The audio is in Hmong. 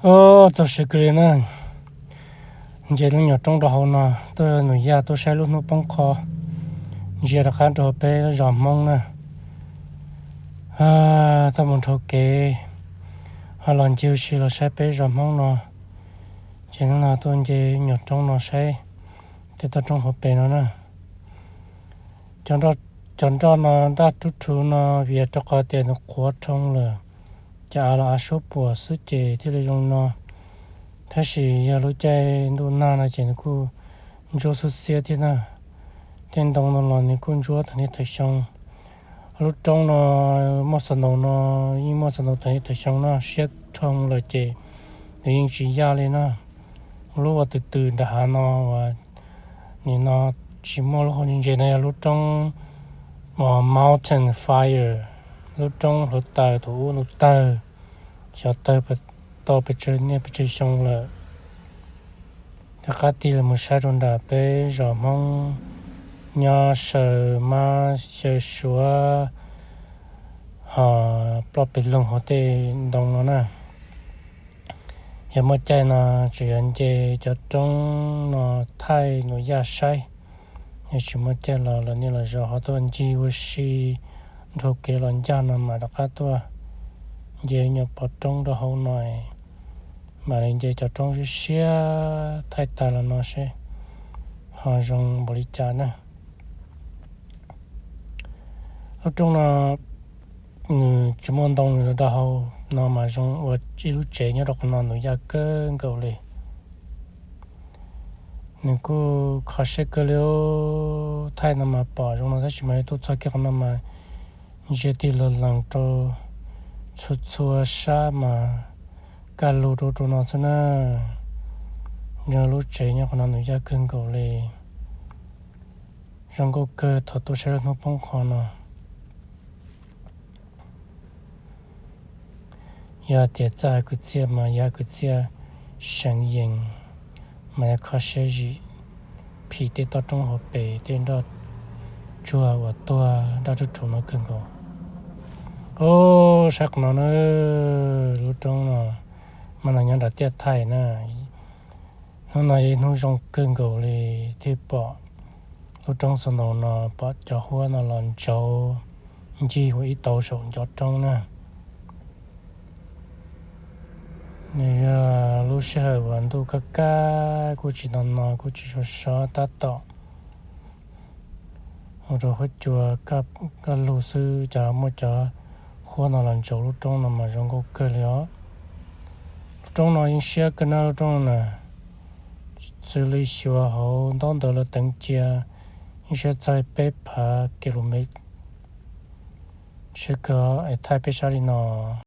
Os, txog siav kawg li na. Nce lub nyuam roob rau hauv no, tuaj nws yaj tuaj saib lub hnub poob qho, ntsia rov qab rau peb zos Hmoob na. Tuaj mus dhau kev, ho los ncig ua si los saib peb zos Hmoob no. Ces hnub no tuaj nce nyuam roob no saib tej toj roob hauv pes no na. Cov nroj no daj rub rhuv no vim rau qhov tias nws qhuav rhoo lawm, ces av los av suab puam xwb ces thiaj li zoo no. Tab sis yog lub caij ntuj nag no ces nws kuj ntsuab xwb xiab thiab na. Tej ntoo no los nws kuj ntsuab thaum niaj thaum xyoo. Lub roob no muaj snow no, yeej muaj snow thaum niaj thaum xyoo no, siab rhoo lawm ces nws yeej tsis yaj li na. Lub uas tws tws nram hav no uas nim no tsis muaj lub hauv ntse ntse no yog lub roob uas mountain fire, lub roob hluav taws thaum ub nws tawg, xyov tawg tau pes tsawg niaj pes tsawg xyoo lawm. Rov qab tig los mus saib rau nram peb zos Hmoob nyob saw mab xyaw suav ho ploj pes loog hauv tej ntoo no na. Yog muaj caij no tsuas yog nce cov roob no thaij nws yaj saib. Yog tsis muaj caij los lawv niaj los zos ho tuaj ncig ua si dhau kev los ncaj no mas rov qab tuaj nce nyuam pov roob rau hauv no, mam li nce cov roob siab siab thaij tag los no seb ho zoo npaum li cas na. Lub roob no nws tsis muaj ntoo nws rau hauv no mas zoo ua ib lub tsev nyob rau qhov no nws yaj kawg nkaus li. Nws kuj kho siab kawg li. Thaij no mas pom zoo no tab sis mas yog tuaj txog kiag qhov no mas ntsia tig los lees rau txhua txhua sab mas kaj lug rau rau no xwb na. Yog lub tsev nyob qhov no nws yaj kawg nkaus li. Zoo nkauj kawg thaum tuaj saib lub hnub poob qho no. Yog tias txawj hais kwv txhiaj mas yog hais kwv txhiaj seev yees, mas yog kho siab zim phim tej toj roob hauv pes tej nroj tsuag uas tuag daj rub rhuv no kawg nkaus. Ub, saib qhov no na, lub roob no mas nws nyob nram tiaj thaij na. Hnub no yog ib hnub zoo kawg nkaus li thiaj pom lub roob snow no, pom cov huab no los ntsauv ncig ua ib tauv saum ncov roob na. Nws yog lub sij hawm uas ntuj kaj kaj kuj tsis no no kuj tsis sov sov tab tom ua rau huab cua kaj lug xwb ces muaj cov huab no los ntsauv lub roob no mas zoo nkauj kawg li os. Lub roob no yeej siab kawg na lub roob no na. Xws li xyuas hauv ntaub ntawv lawv teev cia yeej siab txog peb phav kilomev. Siab kawg es thaij peb saib li no.